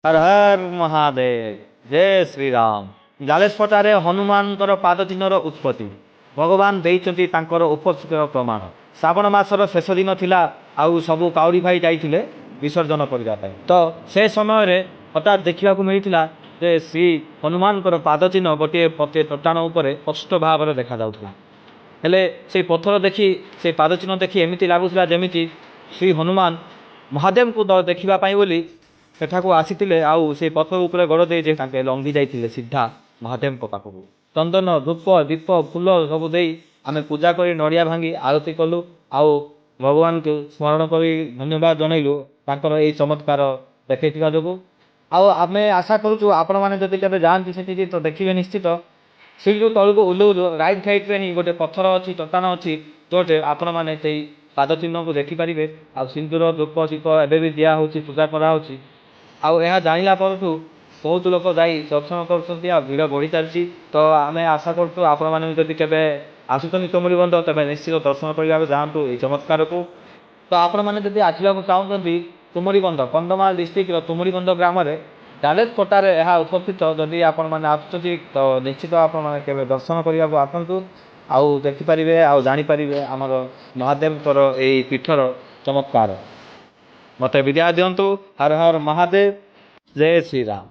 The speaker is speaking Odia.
ହର ହର ମହାଦେବ, ଜୟ ଶ୍ରୀରାମ। ଜାଲେଶପଟାରେ ହନୁମାନଙ୍କର ପାଦଚିହ୍ନର ଉତ୍ପତ୍ତି, ଭଗବାନ ଦେଇଛନ୍ତି ତାଙ୍କର ଉପସ୍ଥିତିର ପ୍ରମାଣ। ଶ୍ରାବଣ ମାସର ଶେଷ ଦିନ ଥିଲା ଆଉ ସବୁ କାଉଡ଼ି ଭାଇ ଯାଇଥିଲେ ବିସର୍ଜନ କରିବା ପାଇଁ। ତ ସେ ସମୟରେ ହଠାତ୍ ଦେଖିବାକୁ ମିଳିଥିଲା ଯେ ଶ୍ରୀ ହନୁମାନଙ୍କର ପାଦଚିହ୍ନ ଗୋଟିଏ ଚଟାଣ ଉପରେ ସ୍ପଷ୍ଟ ଭାବରେ ଦେଖାଯାଉଥିଲା। ହେଲେ ସେଇ ପଥର ଦେଖି, ସେଇ ପାଦଚିହ୍ନ ଦେଖି ଏମିତି ଲାଗୁଥିଲା ଯେମିତି ଶ୍ରୀ ହନୁମାନ ମହାଦେବଙ୍କୁ ଦେଖିବା ପାଇଁ ବୋଲି ସେଠାକୁ ଆସିଥିଲେ ଆଉ ସେଇ ପଥର ଉପରେ ଗୋଡ଼ ଦେଇ ଯେ ତାଙ୍କେ ଲଙ୍ଘି ଯାଇଥିଲେ ସିଧା ମହାଦେବଙ୍କ ପାଖକୁ। ଚନ୍ଦନ, ଧୂପ, ଦୀପ, ଫୁଲ ସବୁ ଦେଇ ଆମେ ପୂଜା କରି ନଡ଼ିଆ ଭାଙ୍ଗି ଆରତି କଲୁ ଆଉ ଭଗବାନଙ୍କୁ ସ୍ମରଣ କରି ଧନ୍ୟବାଦ ଜଣେଇଲୁ ତାଙ୍କର ଏଇ ଚମତ୍କାର ଦେଖେଇଥିବା ଯୋଗୁଁ। ଆଉ ଆମେ ଆଶା କରୁଛୁ, ଆପଣମାନେ ଯଦି କେବେ ଯାଆନ୍ତି ସେଠିକି ତ ଦେଖିବେ ନିଶ୍ଚିତ, ସିଡ଼ିରୁ ତଳକୁ ଓହ୍ଲଉ ରାଇଟ୍ ସାଇଡ଼୍ରେ ହିଁ ଗୋଟେ ପଥର ଅଛି, ଚଟାଣ ଅଛି, ଯେଉଁଠି ଆପଣମାନେ ସେଇ ପାଦ ଚିହ୍ନକୁ ଦେଖିପାରିବେ। ଆଉ ସିନ୍ଦୁର, ଧୂପ, ଦୀପ ଏବେ ବି ଦିଆହେଉଛି, ପୂଜା କରାହେଉଛି। ଆଉ ଏହା ଜାଣିଲା ପରଠୁ ବହୁତ ଲୋକ ଯାଇ ଦର୍ଶନ କରୁଛନ୍ତି ଆଉ ଭିଡ଼ ବଢ଼ି ଚାଲିଛି। ତ ଆମେ ଆଶା କରୁଛୁ, ଆପଣମାନେ ବି ଯଦି କେବେ ଆସୁଛନ୍ତି ତୁମୁଡ଼ିବନ୍ଧ, ତେବେ ନିଶ୍ଚିତ ଦର୍ଶନ କରିବାକୁ ଯାଆନ୍ତୁ ଏଇ ଚମତ୍କାରକୁ। ତ ଆପଣମାନେ ଯଦି ଆସିବାକୁ ଚାହୁଁଛନ୍ତି ତୁମୁଡ଼ିବନ୍ଧ, କନ୍ଧମାଳ ଡିଷ୍ଟ୍ରିକ୍ଟର ତୁମୁଡ଼ିବନ୍ଧ ଗ୍ରାମରେ ଜାଲେଶପଟାରେ ଏହା ଉପସ୍ଥିତ। ଯଦି ଆପଣମାନେ ଆସୁଛନ୍ତି, ତ ନିଶ୍ଚିତ ଆପଣମାନେ କେବେ ଦର୍ଶନ କରିବାକୁ ଆସନ୍ତୁ ଆଉ ଦେଖିପାରିବେ ଆଉ ଜାଣିପାରିବେ ଆମର ମହାଦେବଙ୍କର ଏଇ ପୀଠର ଚମତ୍କାର। ମୋତେ ବିଦାୟ ଦିଅନ୍ତୁ। ହର ହର ମହାଦେବ, ଜୟ ଶ୍ରୀରାମ।